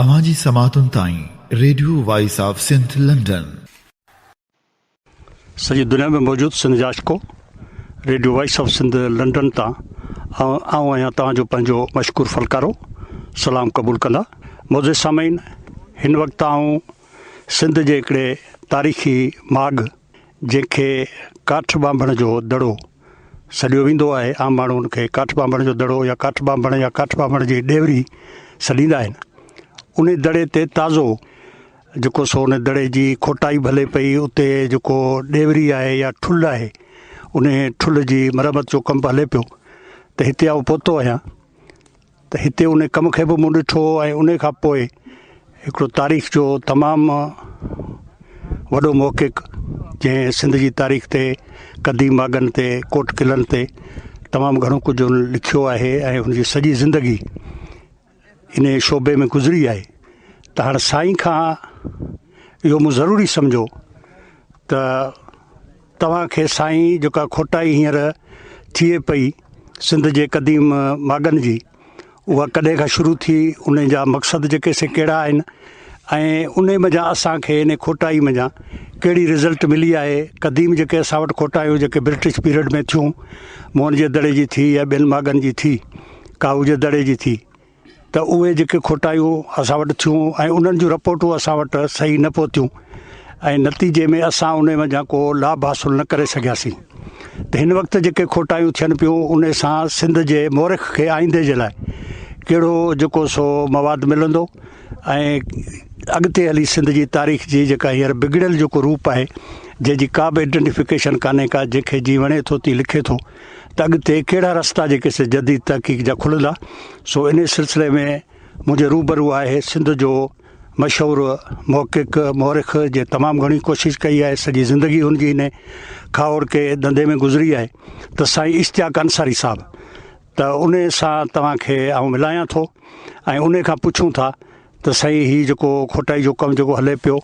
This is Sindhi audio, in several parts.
اوهان جي سماعتن تائين radio voice of Sindh London. سڄي دنيا ۾ موجود سنڌ جا عاشقو radio voice of Sindh London تان آئون آهيان توهان جو پنهنجو مشڪور ڦلڪارو سلام قبول ڪندا معزز سامعين هن وقت آئون سنڌ جي هڪڙي تاريخي ماڳ جنهن کي ڪاٺ ٻانڀڻ جو دڙو سڏيو ويندو آهي. عام ماڻهو ان کي ڪاٺ ٻانڀڻ جو دڙو يا ڪاٺ ٻانڀڻ يا ڪاٺ ٻانڀڻ جي ڏيوري سڏيندا آهن. ان دڙي تي تازو جيڪو سو ان دڙي جي کوٽائي به هلي پئي اتي جيڪو ڏيوري آهي يا ٺل آهي ان ٺل جي مرمت جو ڪم به هلي پيو ته هتي آئون پهتو آهيان. ته هتي ان ڪم کي به مون ڏٺو ۽ ان کان پوء هڪڙو تاريخ جو تمام وڏو محقق جنهن سنڌ جي تاريخ تي قديم ماڳن تي ڪوٽ قلعن تي تمام گهڻو ڪجهه هن لکيو آهي ۽ هن جي سڄي زندگي ان شعبي ۾ گذري آهي ته هاڻ سائين کان اهو مون ضروري سمجهو ته توهان کي سائين جيڪا کوٽائي هينئر ٿئي پئي سنڌ جي قديم ماڳن جي اها ڪڏهن کان شروع ٿي ان جا مقصد جيڪي سي ڪهڙا آهن ۽ ان منجهان اسان کي ان کوٽائي منجهان ڪهڙي رزلٽ ملي آهي قديم جيڪي اسان وٽ کوٽايون جيڪي برٽش پيريڊ ۾ ٿيون موهن جي دڙي جي ٿي يا ٻين ماڳن جي ٿي ڪاهو جي دڙي جي ٿي ته اهي جيڪي کوٽايون اسان وٽ ٿيون ۽ انهن جون رپورٽون اسان وٽ صحيح نه پهتيون ۽ نتيجي ۾ اسان ان منجهان ڪو لاڀ حاصل نه ڪري سگهياسين ته هن وقت جيڪي کوٽايون ٿين پيون ان سان سنڌ جي مورخ کي آئيندي جي لاء ڪهڙو جيڪو سو مواد ملندو ۽ اڳتي هلي سنڌ جي تاريخ جي جيڪا هينئر بگڙيل جيڪو روپ آهي جنهن جي ڪا به آئيڊينٽيفڪيشن ڪانهي ڪا جنهن کي جي وڻي ٿو تي لکي ٿو ته اڳتي ڪهڙا رستا جيڪي سي جديد تحقيق جا کلندا، سو انهي سلسلي ۾ منهنجي روبرو آهي سنڌ جو مشهور محقق، مورخ جنهن تمام گهڻي ڪوشش ڪئي آهي، سڄي زندگي هن جي انهي کاهوڙ ڪي ڌنڌي ۾ گذري آهي ته سائين اشتياق انصاري صاحب ته انهي سان توهان کي آئون ملايان ٿو ۽ انهي کان پڇون ٿا ته سائين هي جيڪو کوٽائي جو ڪم جيڪو هلي پيو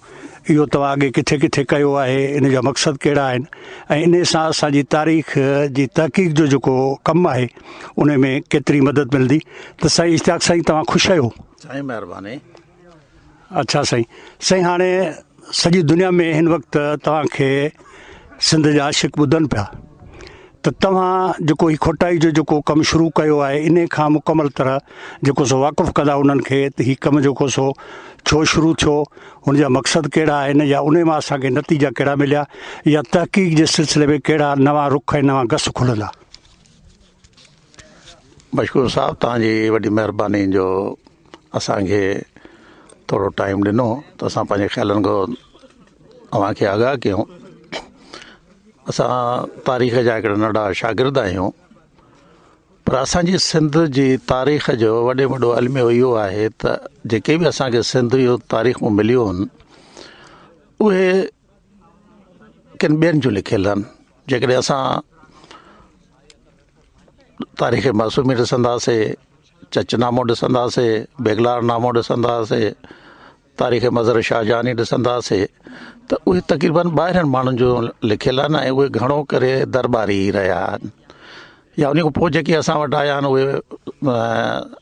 اهو توهان اڳي ڪٿي ڪٿي ڪيو آهي ان جا مقصد ڪهڙا آهن ۽ انهي سان اسان جي تاريخ جي تحقيق جو جيڪو ڪم آهي ان ۾ ڪيتري مدد ملندي ته سائين اشتياق سائين توهان خوش آهيو؟ سائين مهرباني. اڇا سائين سائين هاڻي سڄي دنيا ۾ هن وقت توهان کي سنڌ جا عاشق ٻڌن پيا ته توهان جيڪو هي کوٽائي جو جيڪو ڪم شروع ڪيو آهي انهي کان مڪمل طرح جيڪو سو واقف ڪندا انهن کي ته هي ڪم جيڪو سو ڇو شروع ٿيو ان جا مقصد ڪهڙا آهن يا انهي مان اسان کي نتيجا ڪهڙا مليا يا تحقيق جي سلسلي ۾ ڪهڙا نوان رخ ۽ نوان گس کلندا. مشڪور صاحب توهان جي وڏي مهرباني جو اسان کي ٿورو ٽائيم ڏنو ته اسان پنهنجي خيالن کان اوهان کي آگاهه ڪيون اسان تاريخ جا هڪڙا ننڍا شاگرد آهيون پر اسانجي سنڌ جي تاريخ جو وڏي ۾ وڏو الميو اهو آهي ته جيڪي به اسانکي سنڌ جون تاريخون مليون آهن اهي ڪن ٻين جون لکيل آهن جيڪڏهن اسان تاريخ معصومي ڏسنداسي چچ نامو ڏسنداسي بيگلار نامو ڏسنداسي تاريخ مظهر شاهجهاني ڏسنداسي ته اهي تقريبن ٻاهرين ماڻهن جون لکيل آهن ۽ اهي گهڻو ڪري درٻاري ئي رهيا آهن يا ان کان پوء جيڪي اسان وٽ آيا آهن اهي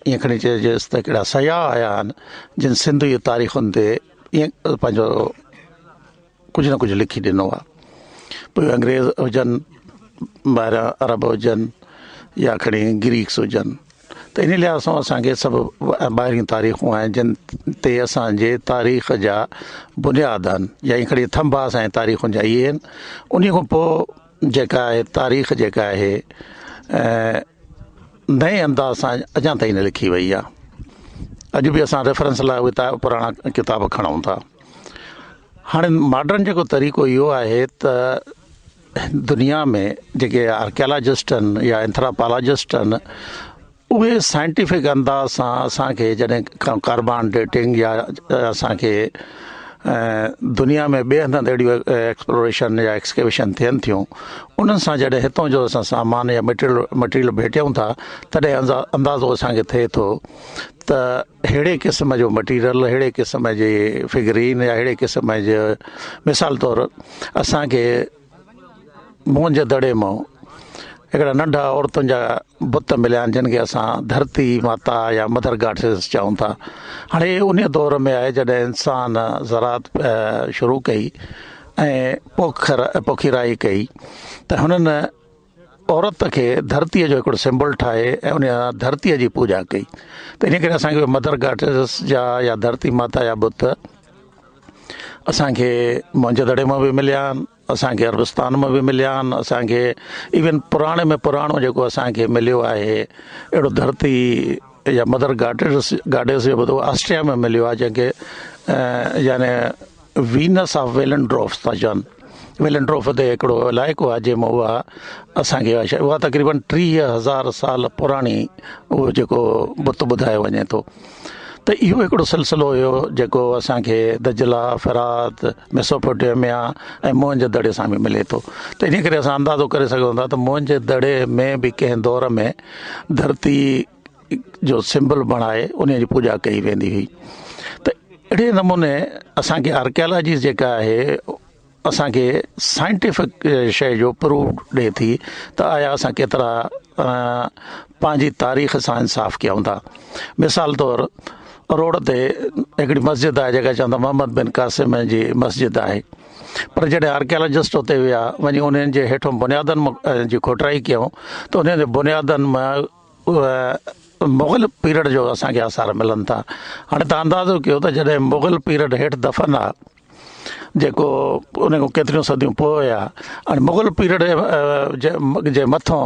ائين کڻي چئجيس ته هڪڙا سياح آيا آهن جن سنڌ جي تاريخن تي ائين پنهنجو ڪجهه نه ڪجهه لکي ڏنو آهي پوء انگريز هجن ٻاهريان عرب هجن يا کڻي گريڪس هجن ته ان لحاظ سان اسانکي سڀ ٻاهريون تاريخون آهن جن تي اسانجي تاريخ جا بنياد آهن يا ائين کڻي ٿنڀا اسانجي تاريخن جا اهي آهن ان کان پوء جيڪا آهي تاريخ جيڪا آهي نئين انداز سان اڃا تائين نه لکي وئي آهي اڄ به اسان ريفرنس لاء اهي پراڻا ڪتاب کڻون ٿا هاڻي ماڊرن جيڪو طريقو اهو آهي ته دنيا ۾ جيڪي آرڪيالاجسٽ آهن يا اينٿراپالاجسٽ آهن اهي سائنٽيفڪ انداز سان اسانکي جڏهن ڪاربان ڊيٽنگ يا اسانکي دنيا ۾ ٻئي هنڌ اهڙيون ايڪسپلوريشن يا ايڪسڪيويشن ٿين ٿيون انهن سان جڏهن هتان جو اسان سامان يا مٽيريل مٽيريل ڀيٽيون ٿا تڏهن اندازو اسانکي ٿئي ٿو ته ههڙي قسم جو مٽيريل ههڙي قسم جي فگرين يا ههڙي قسم جي مثال طور اسانکي موهن جي دڙي مان هڪڙا ننڍا عورتن جا بت مليا آهن جن کي اسان ڌرتي ماتا يا مدر گاڊسز چئون ٿا. هاڻي هي انهيء دور ۾ آهي جڏهن انسان زراعت شروع ڪئي ۽ پوک پوکي راهي ڪئي ته هنن عورت کي ڌرتيء جو هڪڙو سمبل ٺاهي ۽ ان ڌرتيء جي پوڄا ڪئي ته ان ڪري اسانکي مدر گاڊس جا يا ڌرتي ماتا جا بت اسانکي موهن جي دڙي مان به مليا آهن اسانکي عربستان مان به مليا آهن اسانکي ايون پراڻي ۾ پراڻو جيڪو اسانکي مليو آهي اهڙو ڌرتي يا مدر گاڊس گاڊس جو بت آسٽريا ۾ مليو آهي جنهن کي يعني وينس آف ويلنڊروف ٿا چون. ويلنڊروف تي هڪڙو علائقو آهي جنهن مان اها اسان کي اها شيء اها تقريبن 30 هزار سال پراڻي اهو جيڪو بت ٻڌايو وڃي ٿو ته اهو هڪڙو سلسلو هيو جيڪو اسان کي دجله فرات ميسوپوٽيميا ۽ موهن جي دڙي سان به ملي ٿو ته ان ڪري اسان اندازو ڪري سگهون ٿا ته موهن جي دڙي ۾ به ڪنهن دور ۾ ڌرتي جو سمبل بڻائي ان جي پوڄا ڪئي ويندي هئي ته اهڙي نموني اسانکي آرڪيالاجي جيڪا آهي اسانکي سائنٽيفڪ شيء جو پروف ڏي ٿي ته آيا اسان ڪيترا پنهنجي تاريخ سان انصاف ڪيون ٿا مثال طور روڊ تي هڪڙي مسجد آهي جيڪا چون ٿا محمد بن قاسم جي مسجد آهي پر جڏهن آرڪيالاجسٽ اتي ويا وڃي انهن جي هيٺون بنيادن جي کوٽائي ڪيون ته انهن جي بنيادن مان مغل پيريڊ جو اسان کي آثار ملن ٿا هاڻي توهان اندازو ڪيو ته جڏهن مغل پيريڊ هيٺ دفن آ جيڪو ان کان ڪيتريون صديون پوء آ ۽ مغل پيريڊ جي مٿو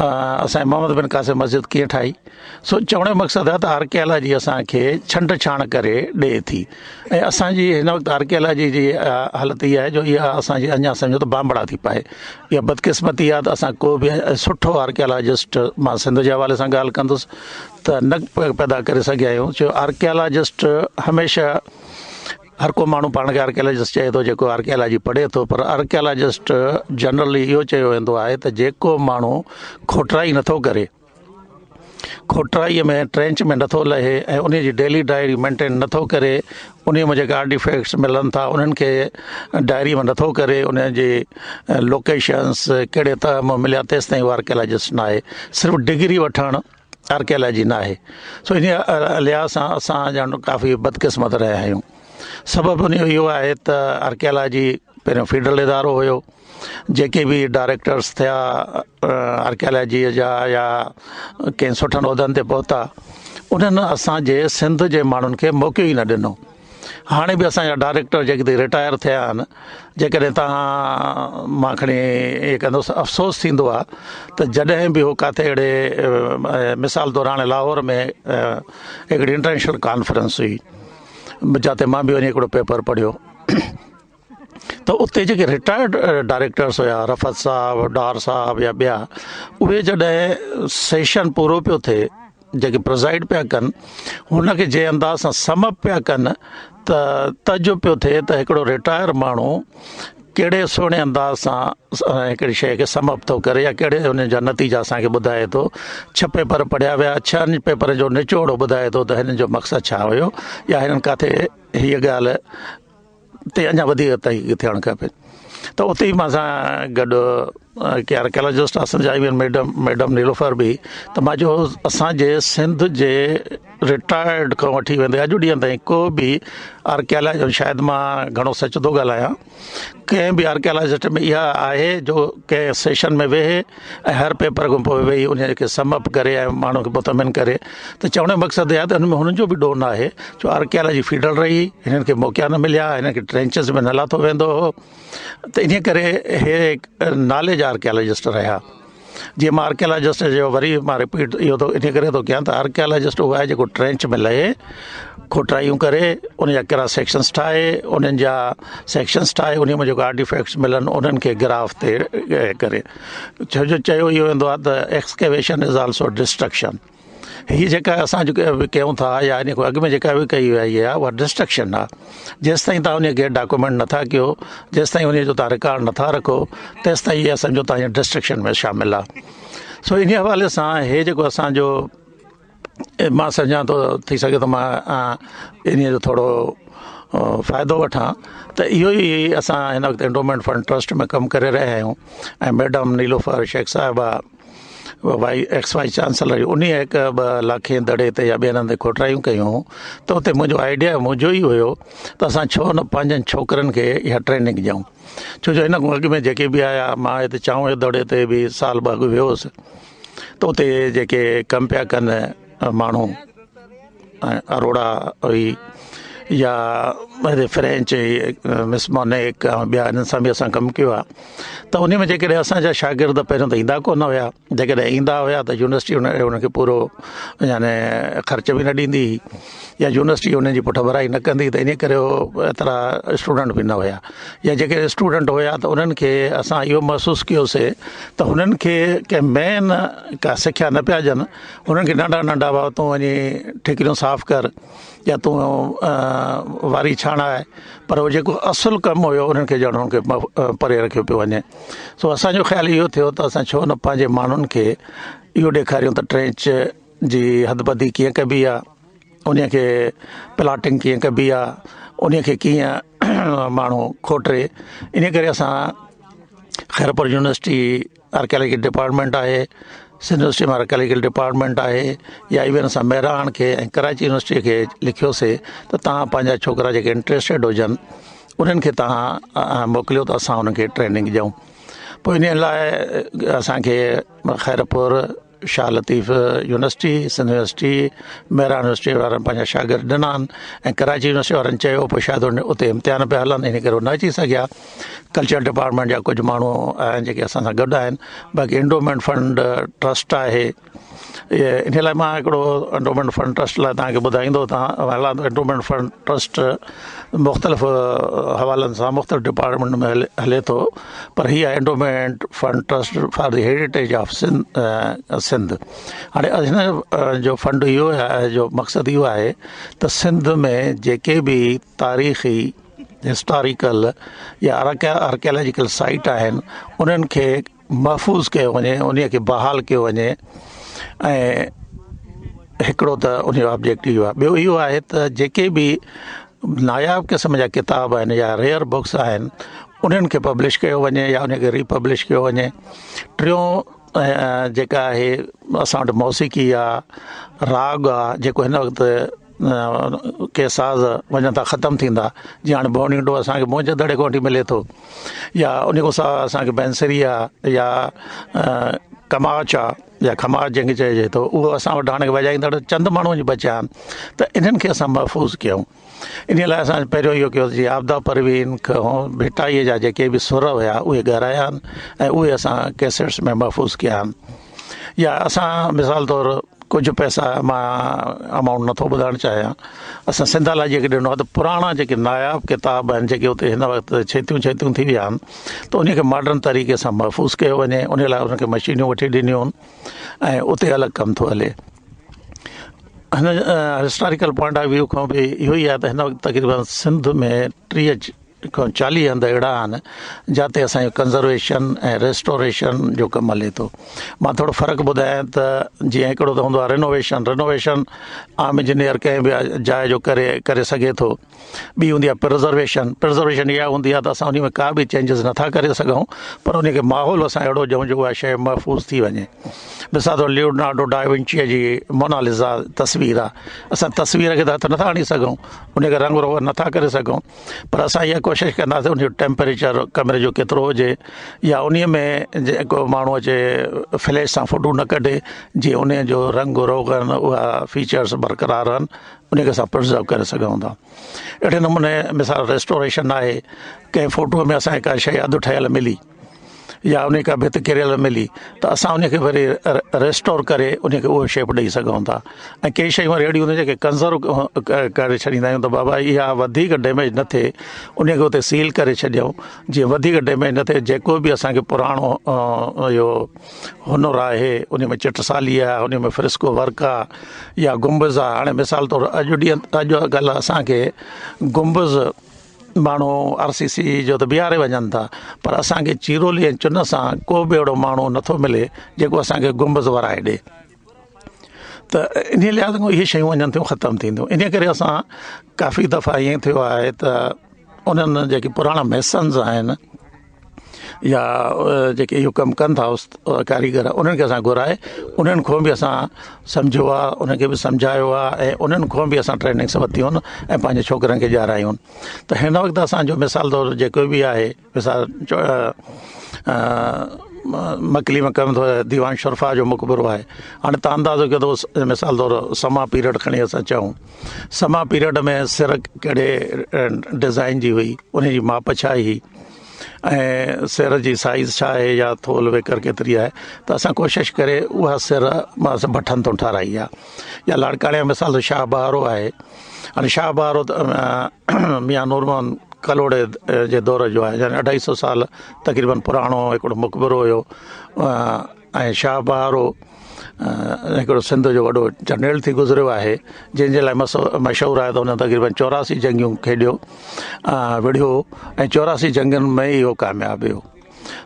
اسان جي محمد بن قاسم مسجد ڪيئن ٺاهي سو چوڻ جو مقصد آ ته آرڪيالاجي اسان کي ڇنڊ ڇاڻ ڪري ڏئي ٿي ۽ اسان جي هن وقت آرڪيالاجي جي حالت اها آهي جو اها اسان جي اڃا سمجهو ته بانبڙا ٿي پائي اها بدقسمتي آهي ته اسان ڪو به سٺو آرڪيالاجسٽ مان سنڌ جي حوالي سان ڳالهه ڪندس ته نه پيدا ڪري سگهيا آهيون ڇو آرڪيالاجسٽ هميشه هر ڪو ماڻهو پاڻ کي آرڪيالاجسٽ چئي ٿو جيڪو آرڪيالاجي پڙهي ٿو پر آرڪيالاجسٽ جنرلي اهو چيو ويندو آهي ته جيڪو ماڻهو کوٽائي نٿو ڪري کوٽائيء ۾ ٽرينچ ۾ نٿو لهي ۽ انهيء جي ڊيلي ڊائري مينٽين نٿو ڪري، انهيء ۾ جيڪا آرٽيفيڪٽس ملن ٿا انهن کي ڊائري ۾ نٿو ڪري، انهن جي لوڪيشنس ڪهڙي تهه مان مليا تيستائين اهو آرڪيالاجسٽ ناهي. صرف ڊگري وٺڻ آرڪيالاجي ناهي. سو انهيء لحاظ سان اسان ڄڻ ڪافي بدقسمت رهيا آهيون. سبب ان جو اهو آهي ته آرڪيالاجي پهريون فيڊرل ادارو هيو. جيڪي به ڊائريڪٽرس ٿيا آرڪيالاجيء جا يا ڪنهن سٺن عهدن تي پهتا انهن اسان جي سنڌ جي ماڻهن کي موقعو ئي نه ڏنو هاڻي به اسان جا ڊائريڪٽر جيڪي رٽائر ٿيا آهن جيڪڏهن توهان مان کڻي ائين ڪندس افسوس ٿيندو آهي ته جڏهن به هو ڪاٿي اهڙي مثال طور هاڻي لاهور ۾ هڪڙي انٽرنيشنل ڪانفرنس هئي جتي مان به وڃي هڪڙو پيپر پڙهيو ته اتي جيڪي رٽائرڊ ڊائريڪٽرس هيا رفعت صاحب ڊار صاحب يا ٻيا اهي جڏهن سيشن پورو پيو ٿئي جيڪي پرزائيڊ پيا ڪن هن کي جنهن انداز سان سم اپ پيا ڪن ته تعجب پيو ٿئي ته هڪڙو رٽائر ماڻهو ڪهڙي سهڻي انداز سان هڪڙي شيء کي سم اپ ٿو ڪري يا ڪهڙي ان جا نتيجا اسان کي ٻڌائي ٿو ڇهه پيپر پڙهيا ويا ڇهن پيپرن جو نچوڙ ٻڌائي ٿو ته هنن جو مقصد ڇا هيو يا هنن ڪاٿي هيء ڳالهه تي اڃا وڌيڪ تحقيق ٿيڻ کپي ته اتي ئي مان سان گڏ ڪي آرڪيالاجسٽ اسان جا ايون ميڊم ميڊم نيلوفر به ته مان چيو اسان جي سنڌ جي رٽائرڊ کان وٺي ويندي اڄ ڏينهن تائين ڪو به آرڪيالاجي شايد مان گهڻو سچ ٿو ڳالهايان ڪنهن به آرڪيالاجسٽ ۾ اها آهي جو ڪنهن سيشن ۾ ويهي ۽ هر پيپر کان پوء ويهي ان کي سم اپ ڪري ۽ ماڻهن کي مطمئن ڪري ته چوڻ جو مقصد اهو آهي ته ان ۾ هنن جو به ڏوهه نه آهي جو آرڪيالاجي فيڊرل رهي هنن کي موقعا نه مليا هنن کي ٽرينچز ۾ نه لاٿو ويندو هو ته ان ڪري هي نالي جا آرڪيالاجسٽ رهيا جيئن مان آرڪيالاجسٽ جو وري مان رپيٽ اهو ٿو ان ڪري ٿو ڪيان ته آرڪيالاجسٽ اهو آهي جيڪو ٽرينچ ۾ لهي کوٽايون ڪري ان جا ڪراس سيڪشنس ٺاهي انهن جا سيڪشنس ٺاهي انهي مان جيڪو آرٽيفيڪٽس ملن انهن کي گراف تي ڪري ڇو جو چيو اهو ويندو آهي ته ايڪسڪيويشن is also destruction هي جيڪا اسان جيڪا به ڪيون ٿا يا ان کان اڳ ۾ جيڪا به ڪئي وئي آهي اها ڊسٽرڪشن آهي جيستائين توهان ان کي ڊاڪومينٽ نٿا ڪيو جيستائين ان جو توهان رڪارڊ نٿا رکو تيستائين اها سمجهو توهان جي ڊسٽرڪشن ۾ شامل آهي سو ان حوالي سان هي جيڪو اسانجو مان سمجهان ٿو ٿي سگهي ٿو مان انهيء جو ٿورو فائدو وٺان ته اهو ئي اسان هن وقت انڊومينٽ فنڊ ٽرسٽ ۾ ڪم ڪري رهيا آهيون ۽ ميڊم نيلوفر شيخ صاحبه. وائي ايڪس وائيس چانسلر انهي هڪ ٻه لاکين دڙي تي يا ٻين هنڌ کوٽرايون ڪيون ته اتي منهنجو آئيڊيا منهنجو ئي هيو ته اسان ڇو نه پنهنجن ڇوڪرن کي اها ٽريننگ ڏيون ڇو جو هن کان اڳ ۾ جيڪي به آيا مان هتي چانهه جي دڙي تي به سال ٻه اڳ ويو هوس ته اتي جيڪي ڪم پيا ڪن ماڻهو ۽ اروڙا هئي يا فرينچ مس مونيڪ ۽ ٻيا انهن سان به اسان ڪم ڪيو آهي ته ان ۾ جيڪڏهن اسانجا شاگرد پهريون ته ايندا ڪونه هئا جيڪڏهن ايندا هئا ته يونيورسٽي انهن کي پورو يعني خرچ به نه ڏيندي هئي يا يونيورسٽي انهن جي پٺ ڀرائي نه ڪندي ته ان ڪري ايترا اسٽوڊنٽ به نه هئا يا جيڪي اسٽوڊنٽ هئا ته انهن کي اسان اهو محسوس ڪيوسي ته هنن کي ڪنهن مين ڪا سکيا نه پيا ڏين انهن کي ننڍا ننڍا بابا تون وڃي ٺڪريون صاف ڪر يا تون واري ڇاڻاءِ پر اهو جيڪو اصل ڪم هيو انهن کي ڄڻ انهن کي پري رکيو پيو وڃي سو اسانجو خيال اهو ٿيو ته اسان ڇو نه پنهنجي ماڻهن کي اهو ڏيکاريون ته ٽرينچ جي حد بندي ڪيئن ڪبي آهي ان کي پلاٽنگ ڪيئن ڪبي آهي ان کي ڪيئن ماڻهو کوٽي ان ڪري اسان خيرپور يونيورسٽي آرڪيالاجيڪل ڊپارٽمينٽ آهي سنڌ يونيورسٽي ۾ آرڪيالاجيڪل ڊپارٽمينٽ آهي يا ايون اسان مهراڻ کي ۽ ڪراچي يونيورسٽي کي لکيوسي ته توهان پنهنجا ڇوڪرا جيڪي انٽريسٽيڊ هجن انهن کي توهان موڪليو ته اسان انهن کي ٽريننگ ڏيون پوء ان لاء اسانکي Khairpur Shah Latif university Sindh university Mehran university وارن پنهنجا شاگرد ڏنا آهن ۽ ڪراچي يونيورسٽي وارن چيو پوء شايد اتي امتحان پيا هلن ان ڪري هو نه اچي سگهيا ڪلچر ڊپارٽمينٽ جا ڪجهه ماڻهو آهن جيڪي اسان سان گڏ آهن باقي انڊومينٽ فنڊ ٽرسٽ آهي ان لاء مان هڪڙو انڊومينٽ فنڊ ٽرسٽ لاء توهان کي ٻڌائيندو ته هلان انڊومينٽ فنڊ ٽرسٽ مختلف حوالن سان مختلف ڊپارٽمينٽ ۾ هلي هلي ٿو پر هي آهي endowment fund trust for the heritage of Sindh Sindh هاڻي هن جو فنڊ اهو آهي جو مقصد اهو آهي ته سنڌ ۾ جيڪي به تاريخي هسٽاريڪل يا آرڪيالاجيڪل سائيٽ آهن انهن کي محفوظ ڪيو وڃي انهي کي بحال ڪيو وڃي ۽ هڪڙو ته ان جو آبجيڪٽو اهو آهي ٻيو اهو آهي ته جيڪي به ناياب قسم جا ڪتاب آهن يا ريئر بڪس آهن انهن کي پبلش ڪيو وڃي يا ان کي ريپبلش ڪيو وڃي ٽيون جيڪا آهي اسان وٽ موسيقي آهي راڳ آهي جيڪو هن وقت ڪي ساز وڃن ٿا ختم ٿيندا جيئن هاڻي ڀوڻيڊو اسان کي موهن جي دڙي کان وٺي ملي ٿو يا ان کان سواء اسان کي بينسري آهي يا ڪماچ آهي يا کماچ جنهن کي چئجي ٿو اهو اسان وٽ هاڻي وڄائيندڙ چند ماڻهو وڃي بچيا آهن ته انهن کي اسان محفوظ ڪيون ان لاء اسان پهريون اهو ڪيو جيئن عابده پروين کان ڀٽائيءَ جا جيڪي به سر هيا اهي ڳارايا آهن ۽ اهي اسان ڪيسٽس ۾ محفوظ ڪيا آهن يا اسان مثال طور ڪجهه پئسا مان امائونٽ نٿو ٻڌائڻ چاهيان اسان سنڌالاجيءَ کي ڏنو آهي ته پراڻا جيڪي ناياب ڪتاب آهن جيڪي اتي هن وقت ڇيتيون ڇيتيون ٿي ويا آهن ته ان کي ماڊرن طريقي سان محفوظ ڪيو وڃي ان لاء ان کي مشينيون وٺي ڏنيون آهن ۽ اتي الڳ ڪم ٿو هلي هن هسٽاريڪل پوائنٽ آف ويو کان به اهو ئي آهي ته هن وقت تقريبن سنڌ ۾ 30 کان 40 هنڌ اهڙا آهن جاتي اسان جو ڪنزرويشن ۽ ريسٽوريشن جو ڪم هلي ٿو مان ٿورو فرق ٻڌايان ته جيئن هڪڙو ته هوندو آهي رينوويشن رينوويشن عام انجنيئر ڪنهن به جاء جو ڪري ڪري سگهي ٿو ٻي هوندي آهي پرزرويشن پرزرويشن اها هوندي آهي ته اسان ان ۾ ڪا به چينجز نٿا ڪري سگهون پر ان کي ماحول اسان اهڙو ڏيون جو اها شيء محفوظ ٿي وڃي مثال طور ليونارڊو ڊاونچيءَ جي موناليزا تصوير آهي اسان تصوير کي ته هٿ نٿا هڻي سگهون ان کي رنگ روغن نٿا ڪري سگهون پر اسان اها ڪوشش ڪنداسين ان جو ٽيمپريچر ڪمري جو ڪيترو هجي يا ان ۾ جيڪو ماڻهو اچي فليش سان فوٽو نه ڪڍي جيئن ان جو رنگ روغن اها فيچرس برقرار رهن ان کي اسان پرزرو ڪري سگهون ٿا اهڙي نموني مثال ريسٽوريشن آهي ڪنهن فوٽو ۾ اسان کي ڪا شيءِ اڌ ٺهيل ملي يا ان کان ڀت ڪريل ملي ته اسان ان کي وري ريسٽور ڪري ان کي اهو شيپ ڏئي سگهون ٿا ۽ ڪي شيون وري اهڙيون هونديون آهن جيڪي ڪنزرو ڪري ڇڏيندا آهيون ته بابا اها وڌيڪ ڊيميج نه ٿئي ان کي اتي سيل ڪري ڇڏيون جيئن وڌيڪ ڊيميج نه ٿئي جيڪو به اسان کي پراڻو اهو هنر آهي ان ۾ چٽسالي آهي ان ۾ فريسڪو ورڪ آهي يا گنبذ آهي هاڻي مثال طور اڄ ڏينهن اڄ ڪلهه اسان کي گنبذ ماڻهو آر سي سي جو ته بيهاري وڃن ٿا پر اسان کي چيرولي ۽ چن سان ڪو به اهڙو ماڻهو نٿو ملي جيڪو اسان کي گنبذ ورائي ڏي ته ان لحاظ کان اهي شيون وڃن ٿيون ختم ٿينديون ان ڪري اسان ڪافي دفعا ائين ٿيو آهي ته انهن جيڪي پراڻا ميسنز آهن يا جيڪي اهو ڪم ڪن ٿا ڪاريگر انهن کي اسان گهرائي انهن کان به اسان سمجهيو آهي انهن کي به سمجهايو آهي ۽ انهن کان به اسان ٽريننگس ورتيون آهن ۽ پنهنجي ڇوڪرن کي ڏيارايون آهن ته هن وقت اسانجو مثال طور جيڪو به آهي مثال مڪلي ۾ ڪم ٿو ديوان شرفا جو مقبرو آهي هاڻي توهان اندازو ڪيو ته مثال طور سما پيريڊ کڻي اسان چئون سما پيريڊ ۾ سر ڪهڙي ڊزائن جي هئي ان جي ماپ ڇا هئي ۽ سر جي سائيز ڇا آهي يا ٿولهه ويڪر ڪيتري آهي ته اسان ڪوشش ڪري اها سر اسان بٺن تان ٺاراهي آهي يا لاڙڪاڻي جو مثال شاهه بهارو آهي هاڻي شاهه بهارو ته ميان نور محمد ڪلهوڙي جي دور جو آهي يعني اڍائي سو سال تقريبن پراڻو هڪڙو مقبرو هيو ۽ شاهه بهارو هڪڙو سنڌ جو وڏو جرنيل ٿي گذريو آهي جنهن جي لاء مشهور آهي ته هن تقريبن 84 جنگيون کيڏيو وڙهيو ۽ 84 جنگين ۾ ئي اهو ڪامياب ويو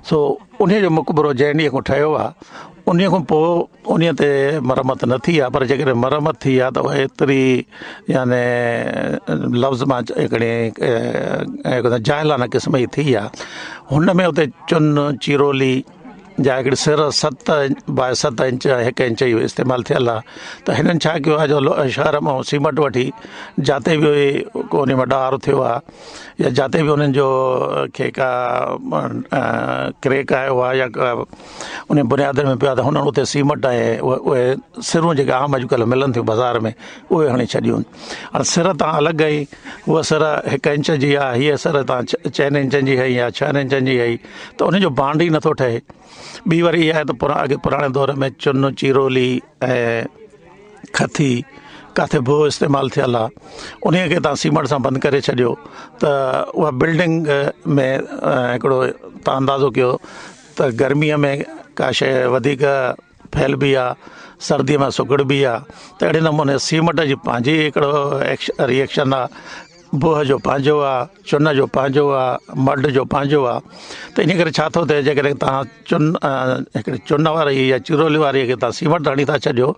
سو انهي جو مقبرو جنهن ڏينهن کان ٺهيو آهي انهي کان پوء انهي تي مرمت نه ٿي آهي پر جيڪڏهن مرمت ٿي آهي ته اها ايتري يعني لفظ مان هڪڙي جاهلانه قسم جي ٿي آهي هن ۾ اتي چن چيرولي جا هڪڙي سر ست باء ست انچ هڪ انچ جو استعمال ٿيل آهي ته هنن ڇا ڪيو آهي جو شهر مان سيمنٽ وٺي جاتي به ڪو ان ۾ ڏار ٿيو آهي يا جاتي به انهن جو کي ڪا ڪريڪ آيو آهي يا ڪا ان بنيادن ۾ پيو آهي ته هنن اتي سيمنٽ ۽ اهي سرون جيڪي عام اڄڪلهه ملن ٿيون بازار ۾ اهي هڻي ڇڏيون هاڻي سر تان الڳ هئي اها سر هڪ انچ جي آهي هيء سر تان چئن انچن جي هئي يا ڇهن انچن جي هئي ته ان جو بانڊ ئي نٿو ٺهي ٻي وري اها آهي ته اڳي پراڻي دور ۾ چن چيرولي ۽ کٿي ڪاٿي بوهه استعمال ٿيل آهي ان کي توهان سيمنٽ سان بند ڪري ڇڏيو ته اها بلڊنگ ۾ هڪڙو توهان اندازو ڪيو ته گرميءَ ۾ ڪا شيءِ وڌيڪ ڦهلبي آهي سرديءَ ۾ سڪڙبي آهي ته اهڙي نموني سيمنٽ جي پنهنجي هڪڙو ري ايڪشن آهي بوهه جو پنهنجو آهي چن جو پنهنجو آهي مڊ جو پنهنجو آهي ته ان ڪري ڇا ٿو ٿئي جيڪڏهن توهان چن هڪڙي چن واري يا چيرولي واري کي توهان سيمنٽ هڻي ٿا ڇڏيو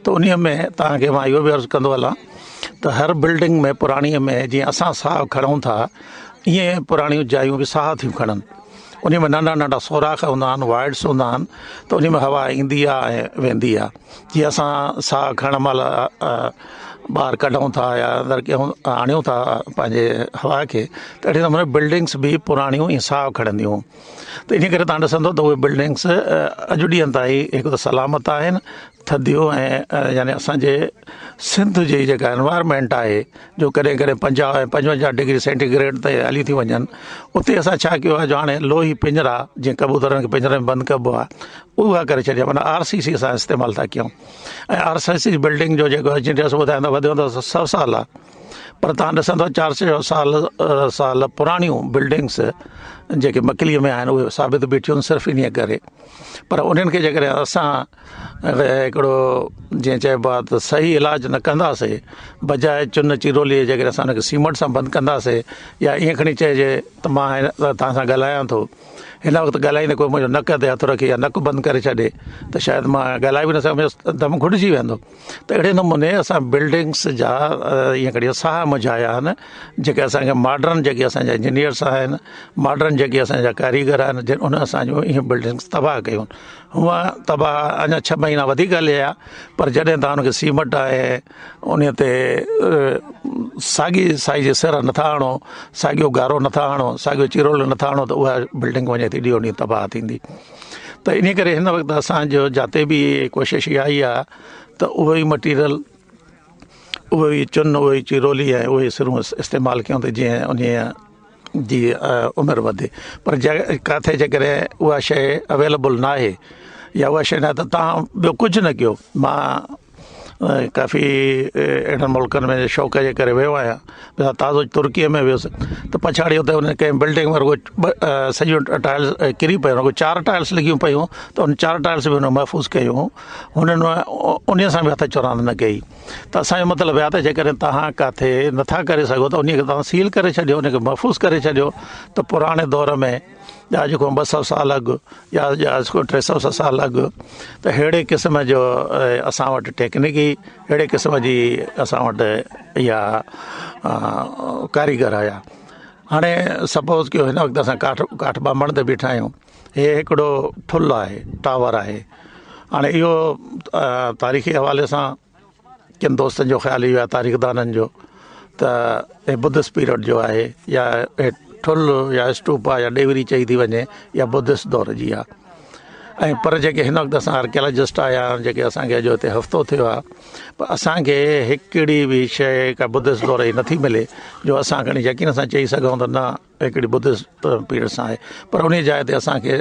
ته ان ۾ توهان کي مان اهو به عرض ڪندو هلان ته هر بلڊنگ ۾ پراڻي ۾ جيئن اسان ساهه کڻون ٿا ائين پراڻيون جايون به ساهه ٿيون کڻن ان ۾ ننڍا ننڍا سوراخ هوندا آهن وائڊس هوندا آهن ته ان ۾ هوا ايندي آهي ۽ ويندي آهي جيئن اسان ساهه کڻڻ مهل ٻاهر ڪڍون ٿا يا اندر ڪيون آڻيون ٿا پنهنجي هوا کي ته اهڙي نموني بلڊنگس به پراڻيون ائين ساهه کڻنديون ته ان ڪري توهان ڏسندو ته اهي بلڊنگس اڄ ڏينهن تائين هڪ ته سلامت آهن ٿڌيون ۽ يعني اسانجي سنڌ جي جيڪا انوائرمينٽ آهي جو ڪڏهن ڪڏهن 50 ۽ 55 ڊگري سينٽي گريڊ تي هلي ٿي وڃن اتي اسان ڇا ڪيو آهي جو هاڻي لوهي پڃرا جيئن ڪبوترن کي پڃري ۾ بند ڪبو آهي اها ڪري ڇڏي آهي معنيٰ آر سي سي اسان استعمال ٿا ڪيون ۽ آر سي سي بلڊنگ جو جيڪو انجنيئرس ٻڌائيندا وڌيو ته 100 سال آهي پر توهان ڏسندو 400 سال پراڻيون بلڊنگس جيڪي مڪليءَ ۾ آهن اهي ثابت بيٺيون آهن صرف انهيءَ ڪري پر انهن کي جيڪڏهن اسان هڪڙو جيئن چئبو آهي ته صحيح علاج نه ڪنداسين بجاءِ چن چيرولي جي جيڪڏهن اسان ان کي سيمنٽ سان بند ڪنداسين يا ائين کڻي چئجي ته مان توهان سان ڳالهايان ٿو هن وقت ڳالهائيندي ڪوئي منهنجو نڪ تي هٿ رکي يا نڪ بند ڪري ڇڏي ته شايد مان ڳالهائي به نه سگهندس دم گهٽجي ويندو ته اهڙي نموني اسان بلڊنگس جا ائين کڻي ساهه منجهايا آهن جيڪي اسان کي ماڊرن جيڪي اسان جا انجنيئرس آهن ماڊرن جيڪي اسان جا ڪاريگر آهن جن ان اسان جون اهي بلڊنگس تباهه ڪيون هونئن تباهه اڃا ڇهه مهينا وڌيڪ هلي ها پر جڏهن توهان ان کي سيمنٽ ۽ ان تي ساڳي سائيز جي سر نٿا هڻو ساڳيو گارو نٿا هڻو ساڳيو چيرولو نٿا هڻو ته اها بلڊنگ وڃي ٿي ڏينهون ڏينهن تباهه ٿيندي ته ان ڪري هن وقت اسانجو جاتي به ڪوشش اها ئي آهي ته اهو ئي مٽيريل اهو ئي چن اهو ئي چيرولي ۽ اهي ئي سرون استعمال ڪيون ته جيئن ان جي عمر وڌي پر ڪاٿي جيڪڏهن اها شيء اويليبل نه آهي يا اها شيء نه آهي ته توهان ٻيو ڪجهه نه ڪيو مان ڪافي اهڙن ملڪن ۾ شوق جي ڪري ويو آهيان تازو ترڪيءَ ۾ ويس ته پڇاڙي اتي ان ڪنهن بلڊنگ ۾ رڳو ٻه سڄيون ٽائلس ڪري پيون رڳو چار ٽائلس لڳيون پيون ته ان چار ٽائلس به هن محفوظ ڪيون هنن ان سان به هٿ چراند نه ڪئي ته اسان جو مطلب آهي ته جيڪڏهن توهان ڪاٿي نٿا ڪري سگهو ته ان کي توهان سيل ڪري ڇڏيو ان کي محفوظ ڪري ڇڏيو ته پراڻي دور ۾ يا اڄ کان 200 سال اڳ يا اڄ کان 300 سال اڳ ته اهڙي قسم جو اسان وٽ ٽيڪنيڪ هئي اهڙي قسم جي اسان وٽ اها ڪاريگر هيا هاڻي سپوز ڪيو هن وقت اسان ڪاٺ ٻانڀڻ تي بيٺا آهيون. هي هڪڙو ٺل آهي، ٽاور آهي. هاڻي اهو تاريخي حوالي سان ڪن دوستن جو خيال اهو آهي تاريخدانن جو ته هي بدسٽ پيريڊ جو آهي يا هي ٺل يا اسٽوپا يا ڏيوري چئي ٿي وڃي يا بدسٽ دور جي آهي ۽ پر جيڪي هن وقت اسان آرڪيالاجسٽ آيا آهن جيڪي اسانکي اڄ هتي هفتو ٿيو آهي پر اسانکي هڪڙي به شيء ڪا بدسٽ دور جي نٿي ملي جو اسان کڻي يقين سان چئي سگهون ته نه هڪڙي بدسٽ پيريڊ سان آهي پر ان جاء تي اسانکي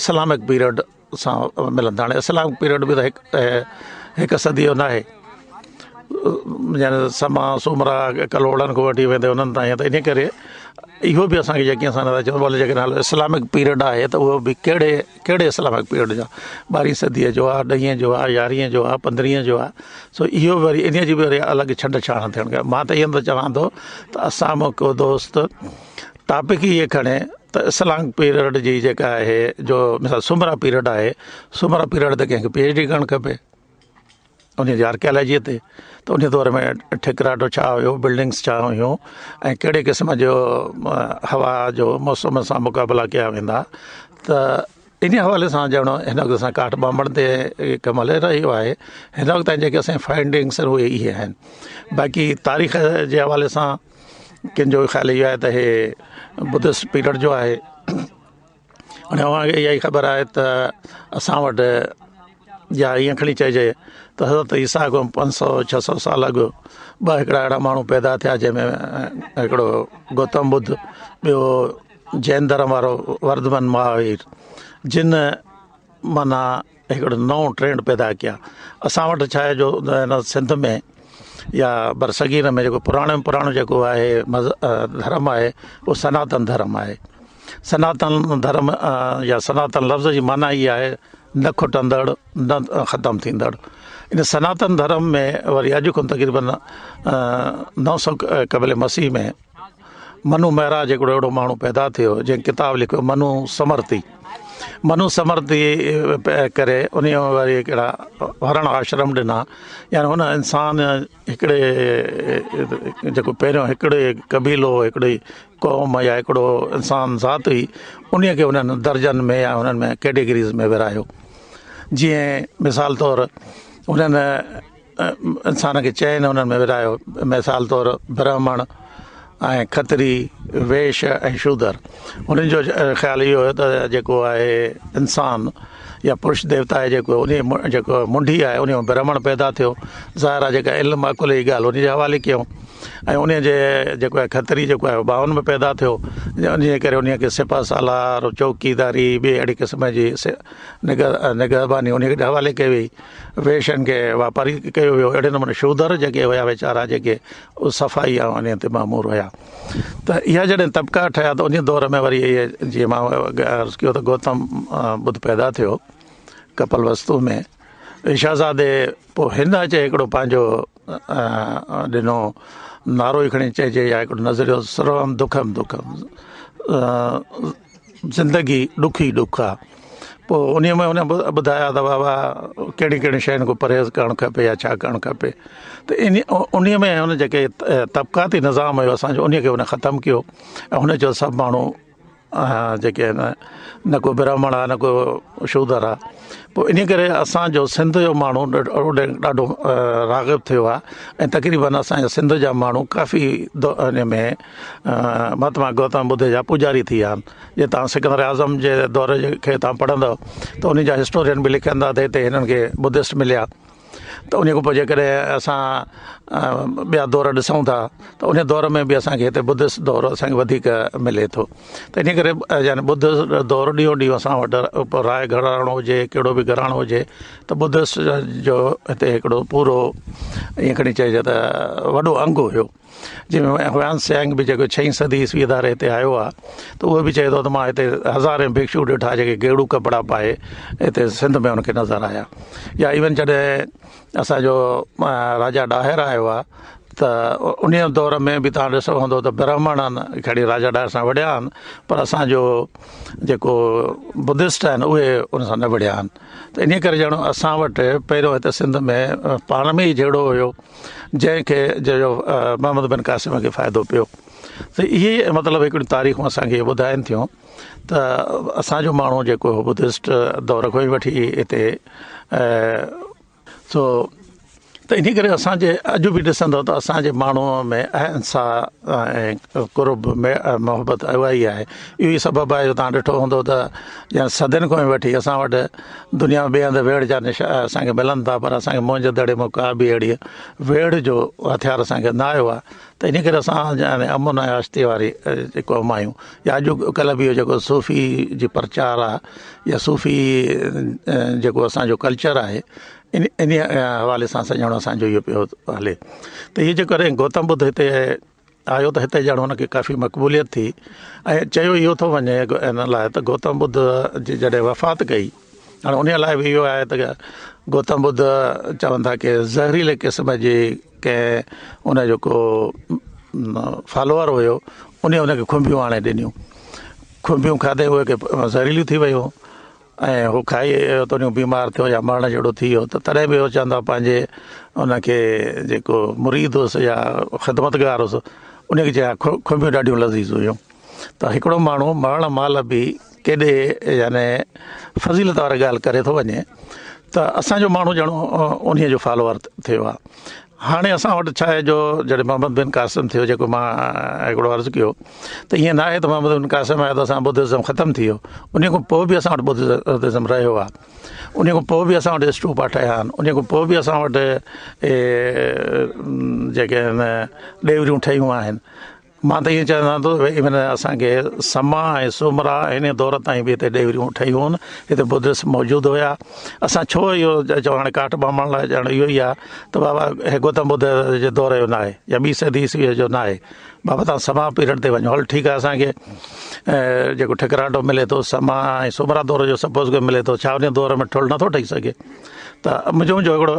اسلامڪ پيريڊ سان ملن ٿا هاڻي اسلامڪ پيريڊ به ته هڪ هڪ صدي جو ناهي يعني سما سومرا ڪلهوڙن کان وٺي ويندي انهن تائين ته ان ڪري اهو به اسانکي يقين سان نٿا چئون ڀلي جيڪڏهن هلو اسلامڪ پيريڊ آهي ته اهو به ڪهڙي ڪهڙي اسلامڪ پيريڊ جو ٻارهين صديء جو آهي ڏهين جو آهي يارهين جو آهي پندرهين جو آهي سو اهو وري ان جي به وري الڳ ڇنڊ ڇاڻ ٿيڻ کپي مان ته اهو ٿو چوان ٿو ته اسان مان ڪو دوست ٽاپڪ ئي اهي کڻي ته اسلامڪ پيريڊ جي جيڪا آهي جو مثال سومرا پيريڊ آهي سومرا پيريڊ تي ڪنهن کي پي ايڇ ڊي ڪرڻ کپي ان جي آرڪيالاجيء تي ته ان دور ۾ ٺڪراٽو ڇا هيو بلڊنگس ڇا هيون ۽ ڪهڙي قسم جو هوا جو موسم سان مقابلا ڪيا ويندا ته ان حوالي سان ڄڻ هن وقت اسان ڪاٺ ٻانڀڻ تي ڪم هلي رهيو آهي هن وقت تائين جيڪي اسان جي فائنڊنگس آهن اهي اهي آهن باقي تاريخ جي حوالي سان ڪن جو خيال اهو آهي ته هي بدسٽ پيريڊ جو آهي هاڻي اوهان کي اها ئي خبر آهي ته اسان وٽ يا ائين کڻي چئجي ته حضرت عيسيٰ کان 500 600 سال اڳ ٻه هڪڙا اهڙا ماڻهو پيدا ٿيا جنهن ۾ هڪڙو گوتم ٻڌ ٻيو جين ڌرم وارو ورڌمن مهاوير جن معنيٰ هڪڙو نئون ٽرينڊ پيدا ڪيا اسان وٽ ڇا آهي جو هن سنڌ ۾ يا برصغير ۾ جيڪو پراڻي ۾ پراڻو جيڪو آهي ڌرم آهي اهو سناتن ڌرم آهي سناتن ڌرم يا سناتن لفظ جي معنيٰ ئي آهي نه کٽندڙ نه ختم ٿيندڙ ان سناتن ڌرم ۾ وري اڄ کان تقريبن 900 قبل مسيح ۾ منو مهراج هڪڙو اهڙو ماڻهو پيدا ٿيو جنهن ڪتاب لکيو منو سمرتي منو سمرتي ڪري ان وري هڪڙا ورڻ آشرم ڏنا يعني هن انسان هڪڙي جيڪو پهريون هڪڙي قبيلو هڪڙي قوم يا هڪڙو انسان ذات هئي ان کي انهن درجن ۾ يا انهن ۾ ڪيٽيگريز ۾ ورهايو جيئن مثال طور انهن انسان کي چئن انهن ۾ ورهايو مثال طور برهمڻ ۽ کتري ويش ۽ شودر انهن جو خيال اهو هيو ته جيڪو آهي انسان يا پرش ديوتا آهي جيڪو ان جيڪو منڍي آهي ان مان برهمڻ پيدا ٿيو ظاهر آهي جيڪا علم عقل جي ڳالهه ان جي حوالي ڪيون ۽ ان جي جيڪو آهي کتري جيڪو آهي ٻانهن ۾ پيدا ٿيو ان جي ڪري ان کي سپهه سالار چوڪيداري ٻي اهڙي قسم جي نگهباني ان جي حوالي ڪئي وئي ويشن کي واپاري ڪيو ويو اهڙي نموني شودر جيڪي هيا ويچارا جيڪي صفائي ۽ انهي تي مامور هيا ته اها جڏهن طبقا ٺهيا ته انهي دور ۾ وري اهي جيئن مان عرض ڪيو ته گوتم ٻڌ پيدا ٿيو ڪپل وستو ۾ شهزادي پوء هن اچي هڪڙو پنهنجو ڏنو نعرو ئي کڻي چئجي يا هڪڙو نظريو سروم دکم دکم زندگي ڏک ئي ڏک آ. پوء انهيء ۾ هن ٻڌايا ته بابا ڪهڙين ڪهڙين شين کان پرهيز ڪرڻ کپي يا ڇا ڪرڻ کپي ته انهيء ۾ هن جيڪي طبقاتي نظام هيو اسان جو انهيء کي هن ختم ڪيو ۽ هن چيو سڀ ماڻهو جيڪي آهن نه ڪو برهمڻ آهي نه ڪو شودر آهي پوء انهيء ڪري اسان جو سنڌ جو ماڻهو ڏاڍو راغب ٿيو آهي ۽ تقريبن اسان جا سنڌ جا ماڻهو ڪافي ان ۾ مهاتما گوتم ٻڌ جا پوڄاري ٿي ويا آهن جي توهان سڪندر اعظم جي دور کي توهان پڙهندؤ ته ان جا هسٽورين به لکندا ته هتي هنن کي ٻڌسٽ مليا ته ان کان پوء جيڪڏهن اسان ٻيا دور ڏسون ٿا ته ان دور ۾ به اسانکي هتي ٻڌسٽ دور اسانکي وڌيڪ ملي ٿو ته ان ڪري يعني ٻڌسٽ دور ڏينهون ڏينهن اسان وٽ راء گهراڻو هجي ڪهڙو به گهراڻو هجي ته ٻڌسٽ جو هتي هڪڙو پورو ائين کڻي چئجي ته وڏو انگ هيو جنهن ۾ هويان سيانگ به جيڪو ڇهين صدي عيسوي ڌاري هتي آيو آهي ته اهو به چئي ٿو ته مان هتي هزارين ڀڪشو ڏٺا جيڪي گيڙو ڪپڙا پائي هتي سنڌ ۾ هن کي نظر آيا يا ايون جڏهن اسانجو راجا ڏاهر آيو آهي ته ان دور ۾ به توهان ڏسو هوندو ته برهمڻ کڻي راجا ڏاهر سان وڙهيا آهن پر اسانجو جيڪو بدسٽ آهن اهي ان سان نه وڙهيا آهن ته ان ڪري ڄڻ اسان وٽ پهريون هتي سنڌ ۾ پاڻ ۾ ئي جهيڙو هيو جنهن کي جنهن جو محمد بن قاسم کي فائدو پيو. ته اهي مطلب هڪڙيون تاريخون اسان کي ٻڌائين ٿيون ته اسان جو ماڻهو جيڪو ٻڌسٽ دور کان ئي وٺي هتي سو ته انهي ڪري اسان جي اڄ به ڏسندو ته اسان جي ماڻهوء ۾ اهنسا ۽ قرب محبت اها ئي آهي اهو ئي سبب آهي جو توهان ڏٺو هوندو ته يا صدين کان وٺي اسان وٽ دنيا ۾ ٻئي هنڌ ويڙهه جا نشا اسان کي ملن ٿا پر اسان کي موهن جي دڙي مان ڪا به اهڙي ويڙهه جو هٿيار اسان کي نه آيو آهي ته انهي ڪري اسان يعني امن ۽ آشتي واري قوم آهيون يا اڄ ڪلهه به اهو جيڪو صوفي جي پرچار آهي يا صوفي جيڪو اسان جو ڪلچر آهي ان انهي حوالي سان سڄڻ اسان جو اهو پيو هلي ته هي جيڪڏهن گوتم ٻڌ هتي آيو ته هتي ڄڻ هن کي ڪافي مقبوليت ٿي ۽ چيو اهو ٿو وڃي ان لاء ته گوتم ٻڌ جي جڏهن وفات ڪئي هاڻي ان لاء به اهو آهي ته گوتم ٻڌ چون ٿا ڪي زهريلي قسم جي ڪنهن ان جو ڪو فالوور هيو ان هن کي کنڀيون آڻي ڏنيون کنڀيون کاڌي اهي کي زهريليون ٿي ويون ۽ هو کائي ته بيمار ٿيو يا مرڻ جهڙو ٿي ويو ته تڏهن به هو چوندا پنهنجي ان کي جيڪو مريد هوس يا خدمتگار هوس ان کي چيا کنڀيون ڏاڍيون لذيذ هيون ته هڪڙو ماڻهو مرڻ مهل به ڪيڏي يعني فضيلت واري ڳالهه ڪري ٿو وڃي ته اسانجو ماڻهو ڄڻو انهيء جو فالوور ٿيو آهي هاڻي اسان وٽ ڇا آهي جو جڏهن محمد بن قاسم ٿيو جيڪو مان هڪڙو عرض ڪيو ته ائين نه آهي ته محمد بن قاسم آيو ته اسان ٻڌزم ختم ٿي ويو ان کان پوء به اسان وٽ ٻڌزم رهيو آهي ان کان پوء به اسان وٽ اسٽوپا ٺهيا آهن ان کان پوء به اسان وٽ جيڪي آهن ڏيوريون ٺهيون آهن مان ته ائين چوان ٿو ته ايون اسان کي سما ۽ سومرا ان دور تائين به هتي ڏيوريون ٺهيون آهن هتي ٻڌسٽ موجود هيا اسان ڇو اهو چئون هاڻي ڪاٺ ٻانڀڻ لاء ڄڻ اهو ئي آهي ته بابا هي گوتم ٻڌ جي دور جو ناهي يا ٻي صدي عيسويء جو ناهي بابا توهان سما پيريڊ تي وڃو هل ٺيڪ آهي اسان کي جيڪو ٺڪراٽو ملي ٿو سما ۽ سومرا دور جو سپوز ڪيو ملي ٿو ڇا ان دور ۾ ٺل نٿو ٺهي سگهي ته منهنجو منهنجو هڪڙو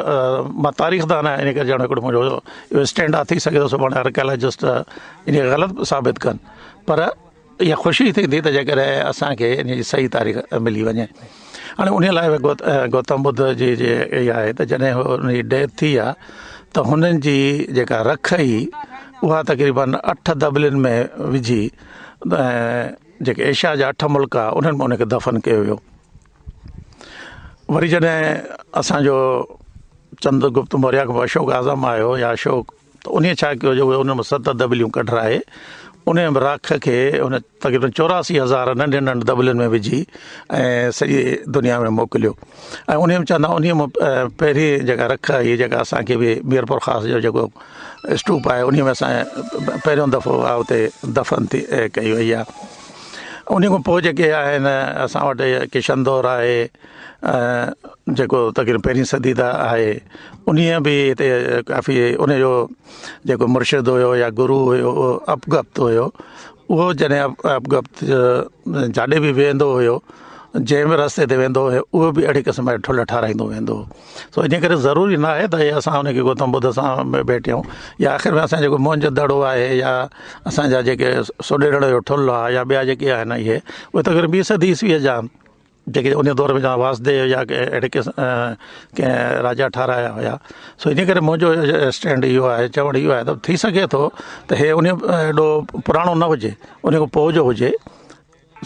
مان تاريخدان آهيان ان ڪري ڄڻ هڪڙو منهنجو اهو اسٽينڊ آهي ٿي سگهي ٿو سڀاڻي آرڪيالاجسٽ ان کي غلط ثابت ڪن پر اها خوشي ٿيندي ته جيڪڏهن اسانکي ان جي صحيح تاريخ ملي وڃي هاڻي ان لاء گوتم ٻڌ جي جي اها آهي ته جڏهن هن جي ڊيٿ ٿي آهي ته هنن جي جيڪا رک هئي اها تقريبن اٺ دٻلين ۾ وجهي جيڪي ايشيا جا اٺ ملڪ آهي انهن ۾ ان کي دفن ڪيو ويو وري جڏهن اسان جو چندر گپت موريا کان پوء اشوڪ اعظم آيو يا اشوڪ ته انهيء ڇا ڪيو جو اهي ان مان ست دٻليون ڪڍرائي انهيء راک کي ان تقريبن 84 هزار ننڍين ننڍين دٻلين ۾ وجهي ۽ سڄي دنيا ۾ موڪليو ۽ انهيء ۾ چوندا انهيء مان پهرين جيڪا رک هئي جيڪا اسان کي به ميرپور خاص جو جيڪو اسٽوپ آهي انهيء ۾ اسان پهريون دفعو اها اتي دفن ٿي ڪئي وئي آهي انهيء کان پوء جيڪي آهن اسان وٽ ڪشن دور آهي جيڪو تقريبن پهرين صدي دا آهي انهيء به هتي ڪافي ان جو جيڪو مرشد هيو يا گرو هيو اهو اپگپت هيو اهو جڏهن اپگپت جاڏي به ويندو هيو جنهن به رستي تي ويندو هيو اهو به اهڙي قسم جا ٺلهه ٺهرائيندو ويندو هو سو انهيء ڪري ضروري نه آهي ته اسان ان کي گوتم ٻڌ سان ڀيٽيون يا آخر ۾ اسان جيڪو موهن جو دڙو آهي يا اسان جا جيڪي سوڍيرڙ جو ٺلهه آهي يا ٻيا جيڪي آهن اهي اهي تقريبن ٻي صدي عيسويء جا آهن جيڪي ان دور ۾ واسديو يا اهڙي قسم ڪنهن راجا ٺهرايا هيا سو ان ڪري منهنجو اسٽينڊ اهو آهي چوڻ اهو آهي ته ٿي سگهي ٿو ته هي ان ايڏو پراڻو نه هجي ان کان پوء جو هجي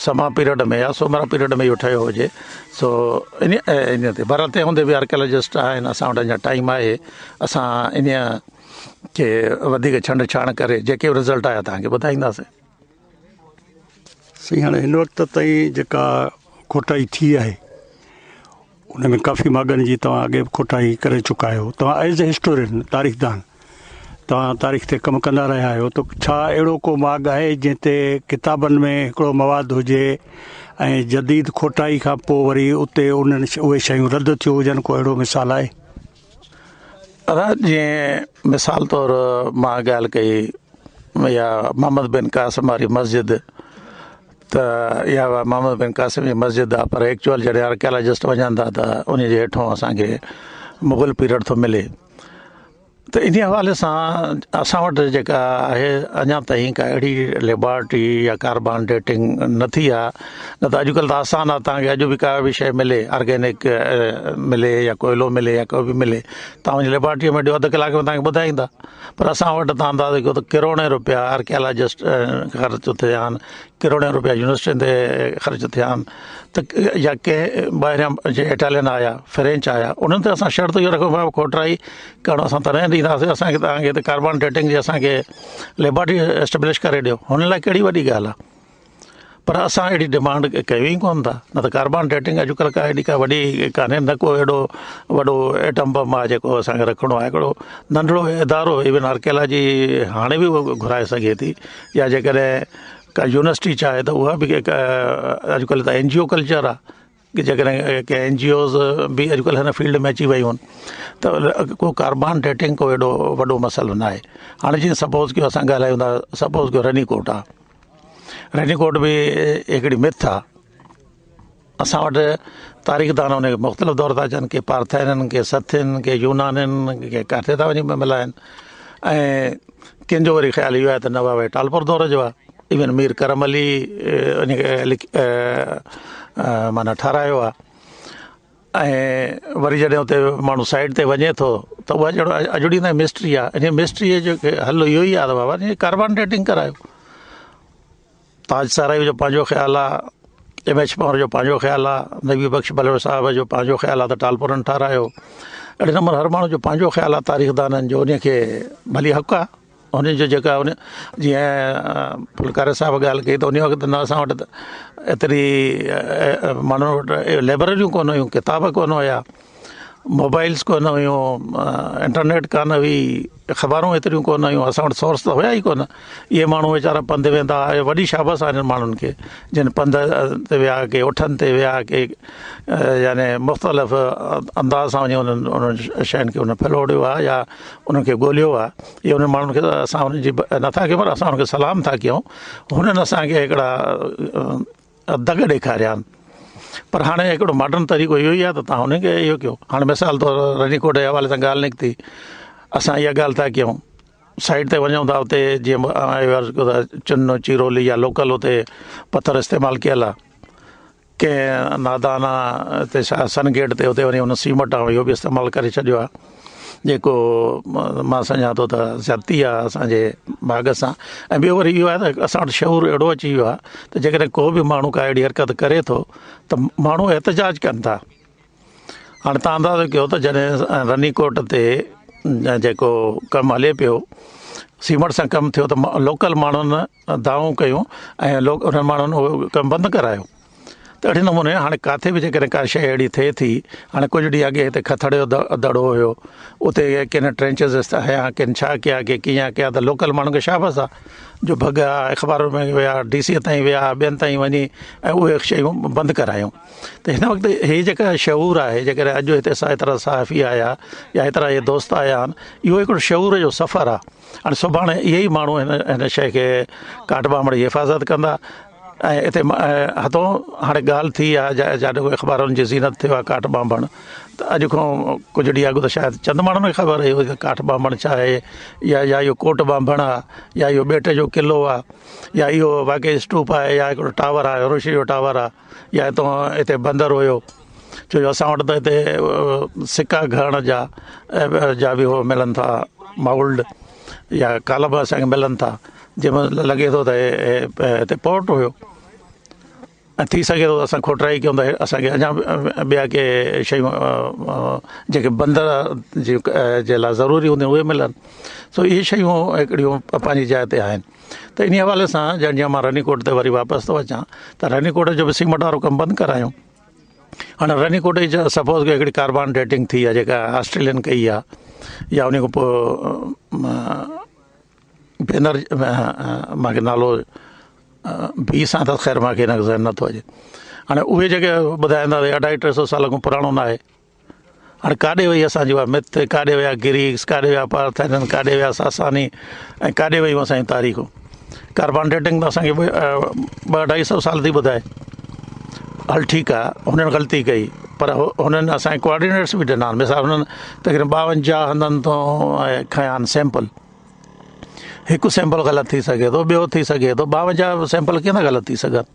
سما پيريڊ ۾ يا سومرا پيريڊ ۾ اهو ٺهيو هجي سو ان ان تي پر تنهن هوندي به آرڪيالاجسٽ آهن اسان وٽ اڃا ٽائيم آهي اسان ان کي وڌيڪ ڇنڊ ڇاڻ ڪري جيڪي به رزلٽ آيا توهان کي ٻڌائينداسين. سائين هاڻي هن وقت تائين جيڪا کوٽائي ٿي آهي ان ۾ ڪافي ماڳن جي توهان اڳي به کوٽائي ڪري چڪا آهيو توهان ايز اي هسٽورين تاريخدان توهان تاريخ تي ڪم ڪندا رهيا آهيو ته ڇا اهڙو ڪو ماڳ آهي جنهن تي ڪتابن ۾ هڪڙو مواد هجي ۽ جديد کوٽائي کان پوء وري اتي انهن اهي شيون رد ٿيون هجن ڪو اهڙو مثال آهي؟ ادا جيئن مثال طور مان ڳالهه ڪئي يا محمد بن قاسم واري مسجد ته اها محمد بن قاسم جي مسجد آهي پر ايڪچوئل جڏهن آرڪيالاجسٽ وڃن ٿا ته ان جي هيٺون اسانکي مغل پيريڊ ٿو ملي. ته انهي حوالي سان اسان وٽ جيڪا آهي اڃا تائين ڪا اهڙي ليبارٽري يا ڪاربان ڊيٽنگ نه ٿي آهي نه ته اڄڪلهه ته آسان آهي توهان کي اڄ به ڪا به شيء ملي آرگينڪ ملي يا ڪوئلو ملي يا ڪو به ملي توهان وڃي ليبارٽري ۾ ڏيو اڌ ڪلاڪ ۾ توهان کي ٻڌائيندا پر اسان وٽ توهان اندازو ڪيو ته ڪروڙين روپيا آرڪيالاجسٽ خرچ ٿيا آهن ڪروڙين روپيا يونيورسٽين تي خرچ ٿيا آهن ته يا ڪنهن ٻاهريان جي اٽالين آيا فرينچ آيا انهن تي اسان شرط اهو رکيو ڀاء کوٽرائي ڪرڻ اسان تڏهن ڏينداسين اسان کي توهان کي ڪاربان ڊيٽنگ جي اسان کي ليبارٽري اسٽيبلش ڪري ڏيو هن لاء ڪهڙي وڏي ڳالهه آهي پر اسان اهڙي ڊمانڊ ڪيون ئي ڪونه ٿا نه ته ڪاربان ڊيٽنگ اڄڪلهه ڪا ايڏي ڪا وڏي ڪانهي نه ڪو ايڏو وڏو ايٽم بم آهي جيڪو اسان کي رکڻو آهي هڪڙو ننڍڙو ادارو ايون آرڪيالاجي هاڻي به اهو گهرائي سگهي ٿي يا جيڪڏهن ڪا يونيورسٽي چاهي ته اها به اڄڪلهه ته اين جي او ڪلچر آهي ڪي جيڪڏهن ڪي اين جي اوز به اڄڪلهه هن فيلڊ ۾ اچي ويون آهن ته ڪو ڪاربان ڊيٽنگ ڪو ايڏو وڏو مسئلو نه آهي هاڻي جيئن سپوز ڪيو اسان ڳالهايون ٿا سپوز ڪيو رني ڪوٽ آهي رني ڪوٽ به هڪڙي مٿ آهي اسان وٽ تاريخ دان ان کي مختلف دور ٿا چون ڪي پارٿين ڪي سٿين ڪي يونانين ڪي ڪاٿي ٿا وڃي ملائن ۽ ڪن جو وري خيال اهو آهي ته نه بابا ٽالپر دور جو آهي ايون مير ڪرم علي ان کي معنيٰ ٺهرايو آهي ۽ وري جڏهن اتي ماڻهو سائيڊ تي وڃي ٿو ته اها ڄڻ اڄ ڏينهن تائين مسٽري آهي ان مسٽريء جو حل اهو ئي آهي ته بابا ڪاربان ڊيٽنگ ڪرايو تاج صحرائي جو پنهنجو خيال آهي ايم ايڇ پنهور جو پنهنجو خيال آهي نبي بخش بلوچ صاحب جو پنهنجو خيال آهي ته ٽالپرن ٺهرايو اهڙي نموني هر ماڻهو جو پنهنجو خيال آهي تاريخدانن جو ان کي ڀلي حق آهي ان جو جيڪا ان جيئن ڦلڪاري صاحب ڳالهه ڪئي ته ان وقت نه اسان وٽ ايتري ماڻهن وٽ لائبريريون ڪونه هيون ڪتاب ڪونه هيا موبائلس ڪونه هيون انٽرنيٽ ڪانه هئي اخبارون ايتريون ڪونه هيون اسان وٽ سورس ته هيا ئي ڪونه اهي ماڻهو ويچارا پنڌ ويندا هئا وڏي شابس آهي انهن ماڻهن کي جن پنڌ تي ويا ڪي اٺن تي ويا ڪي يعني مختلف انداز سان وڃي انهن انهن شين کي انهن ڦلوڙيو آهي يا انهن کي ڳوليو آهي اهي انهن ماڻهن کي اسان انهن جي نٿا ڪيون پر اسان انهن کي سلام ٿا ڪيون هنن اسان کي هڪڙا دڳ ڏيکاريا آهن پر هاڻي هڪڙو ماڊرن طريقو اهو ئي آهي ته توهان انهن کي اهو ڪيو هاڻي مثال طور رني ڪوٽ جي حوالي سان ڳالهه نڪتي اسان اها ڳالهه ٿا ڪيون سائيڊ تي وڃون ٿا اتي جيئن چن چيرولي يا لوڪل اتي پٿر استعمال ڪيل آهي ڪنهن نادان اتي سن گيٽ تي اتي وڃي ان سيمٽ ۽ اهو به استعمال ڪري ڇڏيو آهي جيڪو مان سمجهان ٿو ته زيادتي آهي اسانجي ڀاڳ سان ۽ ٻيو وري اهو آهي ته اسان وٽ شعور اهڙو اچي ويو آهي ته جيڪڏهن ڪو به ماڻهو ڪا اهڙي حرڪت ڪري ٿو ته ماڻهو احتجاج ڪن ٿا هاڻي توهان اندازو ڪيو ته جڏهن رني ڪوٽ تي جيڪو ڪم هلي پيو سيمٽ سان ڪم ٿيو ته لوڪل ماڻهن دانهون ڪيون ۽ لوڪ انهن ماڻهن اهو ڪم بند ڪرايو ته اهڙي نموني هاڻي ڪاٿي به جيڪڏهن ڪا شيء اهڙي ٿئي ٿي هاڻي ڪجهه ڏينهن اڳي هتي کٿڙ جو دڙو هيو اتي ڪن ٽرينچز هنيا ڪن ڇا ڪيا ڪي ڪيئن ڪيا ته لوڪل ماڻهن کي شابس آهي جو ڀڳا اخبارن ۾ ويا ڊي سي تائين ويا ٻين تائين وڃي ۽ اهي شيون بند ڪرايون ته هن وقت هي جيڪا شعور آهي جيڪڏهن اڄ هتي ايترا صحافي آيا يا هيترا هي دوست آيا آهن اهو هڪڙو شعور جو سفر آهي هاڻي سڀاڻي اهي ئي ماڻهو هن هن شيء کي ڪاٺ ٻانڀڻ جي حفاظت ڪندا ۽ هتي هتو هاڻي ڳالهه ٿي آهي جاڏي اخبارن جي زينت ٿيو آهي ڪاٺ ٻانڀڻ ته اڄ کان ڪجهه ڏينهن اڳ ته شايد چند ماڻهن کي خبر هئي ته ڪاٺ ٻانڀڻ ڇا آهي يا يا اهو ڪوٽ ٻانڀڻ آهي يا اهو ٻيٽ جو قلعو آهي يا اهو واقعي اسٽوپ آهي يا هڪڙو ٽاور آهي روشني جو ٽاور آهي يا هتان هتي بندر هيو ڇو جو اسان وٽ ته هتي سڪا گهڙڻ جا جا به هو ملن ٿا مائولڊ يا ڪالب اسانکي ملن ٿا جنهن مان لڳي ٿو ته هتي پورٽ هيو ۽ ٿي سگهي ٿو اسان کوٽرائي ڪيون ته اسانکي اڃا به ٻيا ڪي شيون جيڪي بندر جي جي لاء ضروري هونديون اهي ملن سو اهي شيون هڪڙيون پنهنجي جاء تي آهن ته انهي حوالي سان جيئن جيئن مان رني ڪوٽ تي وري واپس ٿو اچان ته رني ڪوٽ جو به سيمٽ وارو ڪم بند ڪرايو هاڻي رني ڪوٽ جي سپوز هڪڙي ڪاربان ڊيٽنگ ٿي آهي جيڪا آسٽريلين ڪئي آهي يا ان کان پوء بينر مانکي نالو بي سان اٿس خير مانکي هن ذهن نٿو اچي هاڻي اهي جيڪي ٻڌائين ٿا اڍائي ٽي سو سال کان پراڻو نه آهي هاڻي ڪاڏي وئي اسان جي اها مٿ، ڪاڏي ويا گريڪس، ڪاڏي ويا پارٿينن، ڪاڏي ويا ساساني ۽ ڪاڏي ويون اسان جون تاريخون. ڪاربان ڊيٽنگ ته اسان کي ٻه اڍائي سو سال ٿي ٻڌائي. هل ٺيڪ آ هنن غلطي ڪئي پر هنن اسان کي ڪوآرڊينيٽس به ڏنا مثال هنن تقريبن 52 هنڌن تون کنيا آهن سيمپل هڪ سيمپل غلط ٿي سگهي ٿو ٻيو ٿي سگهي ٿو 52 سيمپل ڪيئن ٿا غلط ٿي سگهن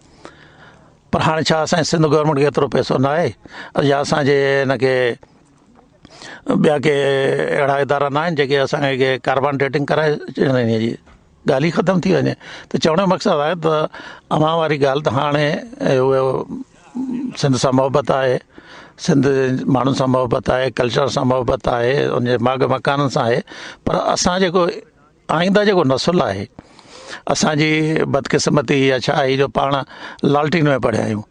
پر هاڻي ڇا اسان جي سنڌ گورنمينٽ کي ايترو پئسو نه آهي يا اسان جي هن کي ٻيا ڪي اهڙا ادارا نه آهن جيڪي اسان کي ڪاربان ڊيٽنگ ڪرائي جي ڳالهه ئي ختم ٿي وڃي ته چوڻ جو مقصد آهي ته اوهان واري ڳالهه ته هاڻي اهو سنڌ سان محبت آهي سنڌ ماڻهن سان محبت آهي ڪلچر سان محبت آهي ان جي ماڳ مڪانن سان آهي پر اسان جيڪو آئنده جيڪو نسل آهي اسانجي بدقسمتي يا ڇا آهي جو پاڻ لالٽين ۾ پڙهيا آهيون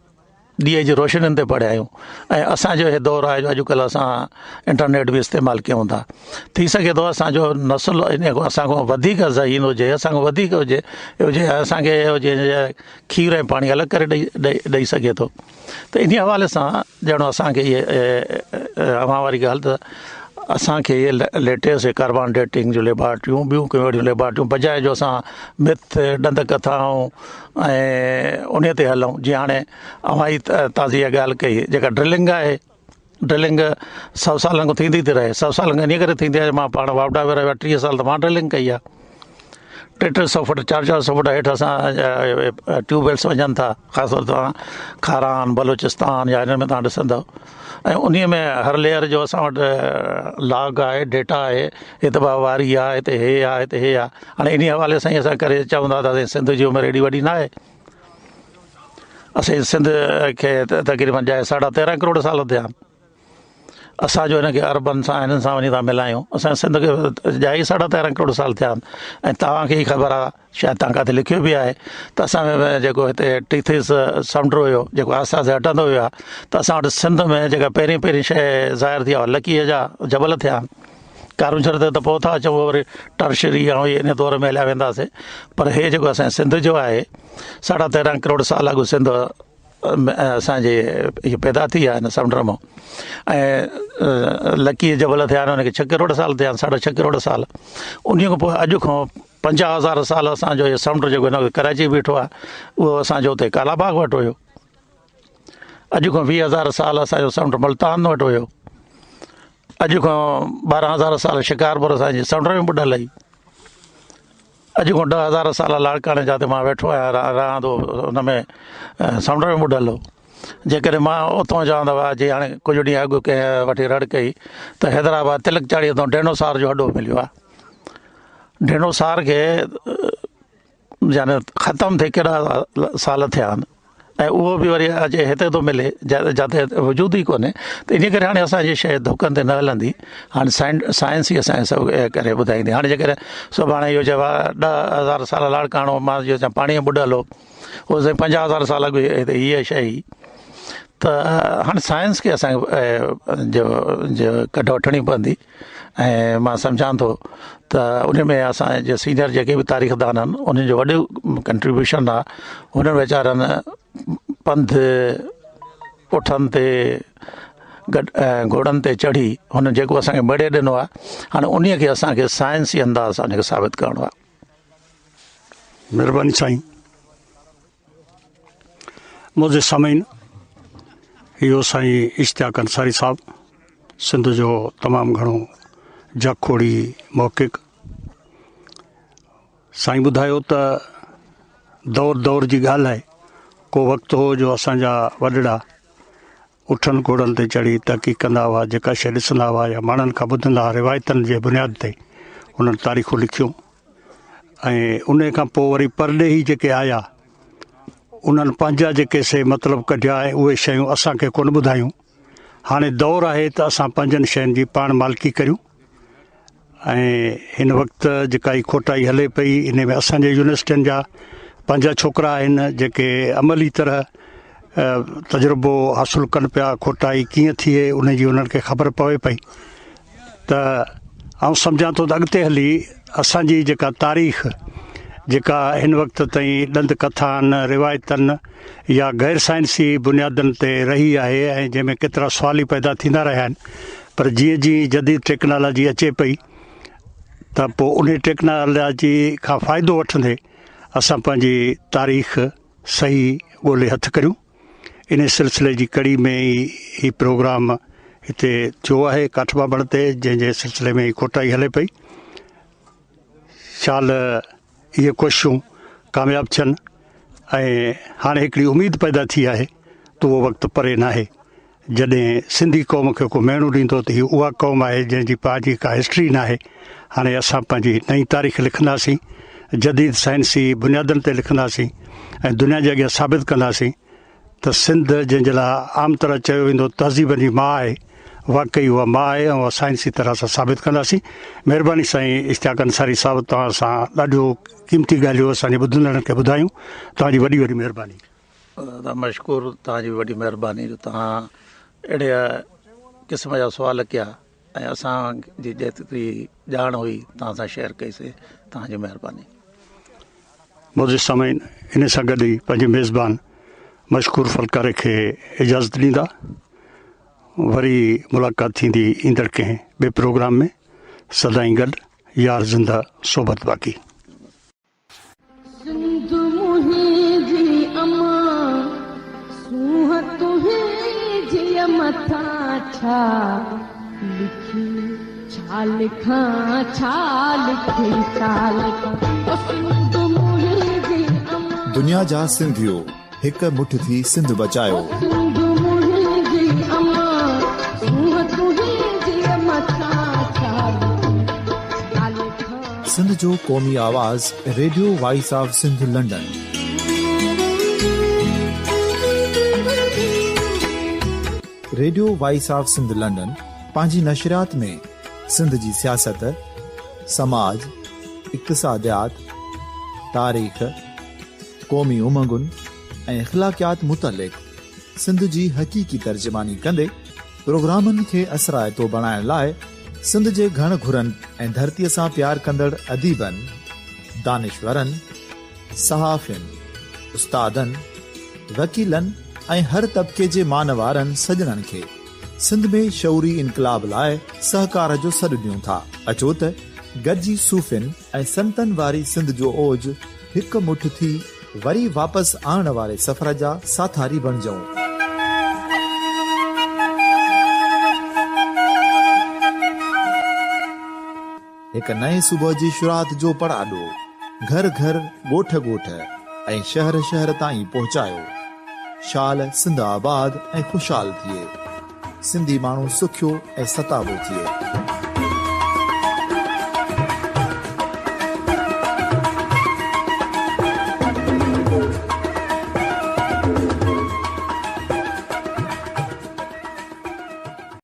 ڏيئي جي روشنين تي پڙهيا آهيون ۽ اسان جو هي دور آهي جو اڄڪلهه اسان انٽرنيٽ به استعمال ڪيون ٿا ٿي سگهي ٿو اسان جو نسل ان کان اسان کان وڌيڪ ذهين هجي اسان کان وڌيڪ هجي هجي اسان کي هجي کير ۽ پاڻي الڳ ڪري ڏئي ڏئي ڏئي سگهي ٿو ته انهي حوالي سان ڄڻ اسان کي اهي اوهان واري ڳالهه ته اسان کي اهي ليٽيسٽ ڪاربان ڊيٽنگ جون ليبارٽريون ٻيون ڪيون اهڙيون ليبارٽريون بجاء جو اسان مٿ ڏند ڪٿائون ۽ انهي تي هلون جيئن هاڻي اوهان ئي تازي اها ڳالهه ڪئي جيڪا ڊرلنگ آهي ڊرلنگ سو سالن کان ٿيندي ٿي رهي سو سالن کان انهي ڪري ٿيندي آهي مان پاڻ واپڊا ۾ رهيو آهيان 30 سال ته مان ڊرلنگ ڪئي آهي ٽي ٽي سو فٽ چار چار سو فٽ هيٺ اسان ٽيوب ويلس وڃن ٿا خاص طور تان خاران بلوچستان يا هنن ۾ تان ڏسندو ۽ انهي ۾ هر ليئر جو اسان وٽ لاگ آهي ڊيٽا آهي هت به واري آهي هتي هي آهي هتي هي آهي هاڻي انهي حوالي سان ئي اسان ڪري چوندا ته سنڌ جي عمر ايڏي وڏي نه آهي اسان جي سنڌ کي تقريبن جائي ساڍا تيرهن ڪروڙ سال ٿيا آهن اسان جو هن کي عربن سان هنن سان وڃي ٿا ملايون اسان جي سنڌ کي ڄائي ساڍا تيرهن ڪروڙ سال ٿيا آهن ۽ توهان کي ئي خبر آهي شايد توهان ڪاٿي لکيو به آهي ته اسان جيڪو هتي ٽيٿس سمنڊ هيو جيڪو آهستي آهستي هٽندو ويو آهي ته اسان وٽ سنڌ ۾ جيڪا پهرين پهرين شيء ظاهر ٿي آهي لڪيء جا جبل ٿيا آهن ڪارونجهر تي ته پوء ٿا اچون وري ٽرشري ۽ ان دور ۾ هليا وينداسين پر هي جيڪو اسان جي سنڌ جو آهي ساڍا تيرهن ڪروڙ سال اڳ سنڌ اسانجي هي پيدا ٿي آهي هن سمنڊ مان ۽ لڪيء جبل ٿيا آهن ان کي ڇهه ڪروڙ سال ٿيا آهن ساڍا ڇهه ڪروڙ سال ان کان پوء اڄ کان 50 هزار سال اسانجو هي سمنڊ جيڪو هن وقت ڪراچي بيٺو آهي اهو اسانجو اتي ڪالا باغ وٽ هيو اڄ کان 20 هزار سال اسانجو سمنڊ ملتان وٽ هيو اڄ کان 12 هزار سال شڪارپور اسانجي سمنڊ ۾ ٻڏل هئي اڄ کان 10,000 سال لاڙڪاڻي جاتي مان ويٺو آهيان رهان ٿو ان ۾ سمنڊ ۾ ٻڏل هو. جيڪڏهن مان اتان چوان ته واهه جي هاڻي ڪجهه ڏينهن اڳ ڪنهن وٺي رڙ ڪئي ته حيدرآباد تلڪ چاڙهيء تان ڊينوسار جو هڏو مليو آهي. ڊينوسار کي يعني ختم ٿئي ڪيڏا سال ٿيا آهن. ۽ اهو به وري اچي هتي ٿو ملي جاتي وجود ئي ڪونهي ته ان ڪري هاڻي اسانجي شيء ڌڪن تي نه هلندي هاڻي سائنس ئي اسانکي سڀ ڪري ٻڌائيندي هاڻي جيڪڏهن سڀاڻي اهو چئبو آهي 10,000 سال لاڙڪاڻو مان اهو چوان پاڻي ۾ ٻڏل هو اهو سائين 50,000 سال اڳ هتي هيء شيء هئي ته هاڻي سائنس کي اسانکي جو جو ڪڍ وٺڻي پوندي ۽ مان سمجهان ٿو ته ان ۾ اسان جي سينئر جيڪي به تاريخدان آهن انهن جو وڏو ڪنٽريبيوشن آهي انهن ويچارن پنڌ اٺن تي گڏ گهوڙن تي چڙهي هن جيڪو اسان کي مڙهي ڏنو آهي هاڻي ان کي اسان کي سائنسي انداز سان ان کي ثابت ڪرڻو آهي. مهرباني سائين. معزز سامعين اهو سائين اشتياق انصاري صاحب سنڌ جو تمام گهڻو جاکوڙي محقق سائين ٻڌايو ته دور دور جي ڳالهه آهي ڪو وقت هو جو اسان جا وڏڙا اٺن گهوڙن تي چڙهي تحقيق ڪندا هئا، جيڪا شيء ڏسندا هئا يا ماڻهن کان ٻڌندا هئا روايتن جي بنياد تي انهن تاريخون لکيون ۽ ان کان پوء وري پرڏيهي جيڪي آيا انهن پنهنجا جيڪي سي مطلب ڪڍيا ۽ اهي شيون اسان کي ڪونه ٻڌايون. هاڻي دور آهي ته اسان پنهنجن شين جي پاڻ مالڪي ڪريون ۽ هن وقت جيڪا هي کوٽائي هلي پئي ان ۾ اسان جي يونيورسٽين جا پنهنجا ڇوڪرا آهن جيڪي عملي طرح تجربو حاصل ڪن پيا کوٽائي ڪيئن ٿئي ان جي انهن کي خبر پوي پئي ته آئون سمجهان ٿو ته اڳتي هلي اسان جي جيڪا تاريخ جيڪا هن وقت تائين ڏند ڪٿائن روايتن يا غير سائنسي بنيادن تي رهي آهي ۽ جنهن ۾ ڪيترا سوال ئي پيدا ٿيندا رهيا آهن پر جيئن جيئن جديد ٽيڪنالاجي اچي پئي ته پوء انهي ٽيڪنالاجي کان فائدو وٺندي اسان پنهنجي تاريخ صحيح ڳولي هٿ ڪريون. انهي سلسلي جي ڪڙي ۾ ئي هي پروگرام هتي ٿيو آهي ڪاٺ ٻانڀڻ تي جنهن جي سلسلي ۾ هي کوٽائي هلي پئي. شال اهي ڪوششون ڪامياب ٿين ۽ هاڻي هڪڙي اميد پيدا ٿي آهي ته اهو وقت پري ناهي جڏهن سنڌي قوم کي ڪو مهڻو ڏيندو ته هي اها قوم آهي جنهن جي پنهنجي ڪا هسٽري ناهي هاڻي اسان پنهنجي نئين تاريخ لکنداسين جديد سائنسي بنيادن تي لکنداسين ۽ دنيا جي اڳيان ثابت ڪنداسين ته سنڌ جنهن جي لاء عام طرح چيو ويندو تهذيبن جي ماء آهي، واقعي اها ماء آهي ۽ اها سائنسي طرح سان ثابت ڪنداسين. مهرباني سائين اشتياق انصاري صاحب توهان سان ڏاڍيون قيمتي ڳالهيون اسان جي ٻڌندڙن کي ٻڌايون توهان جي وڏي وڏي مهرباني. دادا مشڪور توهان جي به وڏي مهرباني جو توهان اهڙي قسم جا سوال ڪيا ۽ اسان جي جيتري ڄاڻ هئي توهان سان شيئر ڪئي سي توهان جي مهرباني. معزز سامعين انهي سان گڏ ئي پنهنجي ميزبان مشڪور ڦلڪاري کي اجازت ڏيندا وري ملاقات ٿيندي ايندڙ ڪنهن ٻئي پروگرام ۾ سدائين گڏ يار زنده صحبت باقي. سنڌ منهنجي امان سونهن تنهنجي مٿان ڇا لکي ڇا لکان ڇا لکي ڇا لکان او سنڌ منهنجي امان. دنيا جا سنڌيو هڪ مٺ ٿي سنڌ بچايو. او سنڌ منهنجي امان سونهن تنهنجي مٿان ڇا لکي ڇا لکان. سنڌ جو قومي آواز radio voice of Sindh London. Radio voice of Sindh London پنهنجي نشريات ۾ سنڌ جي سياست، سماج، اقتصاديات، تاريخ، قومي امنگن ۽ اخلاقيات متعلق سنڌ جي حقيقي ترجماني ڪندي پروگرامن کي اثرائتو بڻائڻ لاء سنڌ جي گهڻ گهرن ۽ ڌرتيء سان پيار ڪندڙ اديبن، دانشورن، صحافين، استادن، وڪيلن ۽ هر طبقي جي مان وارن سڄڻن کي سنڌ ۾ شعوري انقلاب لاء سهڪار جو سڏ ڏيون ٿا. اچو ته گڏجي صوفين ۽ سنتن واري سنڌ جو اوج هڪ مٺ ٿي وري واپس آڻڻ واري سفر جا ساٿاري بڻجون. هڪ نئين صبح جي شروعات جو پڙاڏو گهر گهر، ڳوٺ ڳوٺ ۽ شهر شهر تائين پهچايو. شال سنڌ آباد ۽ خوشحال ٿئي. سنڌي ماڻهو سکيو ۽ ستابو ٿئي.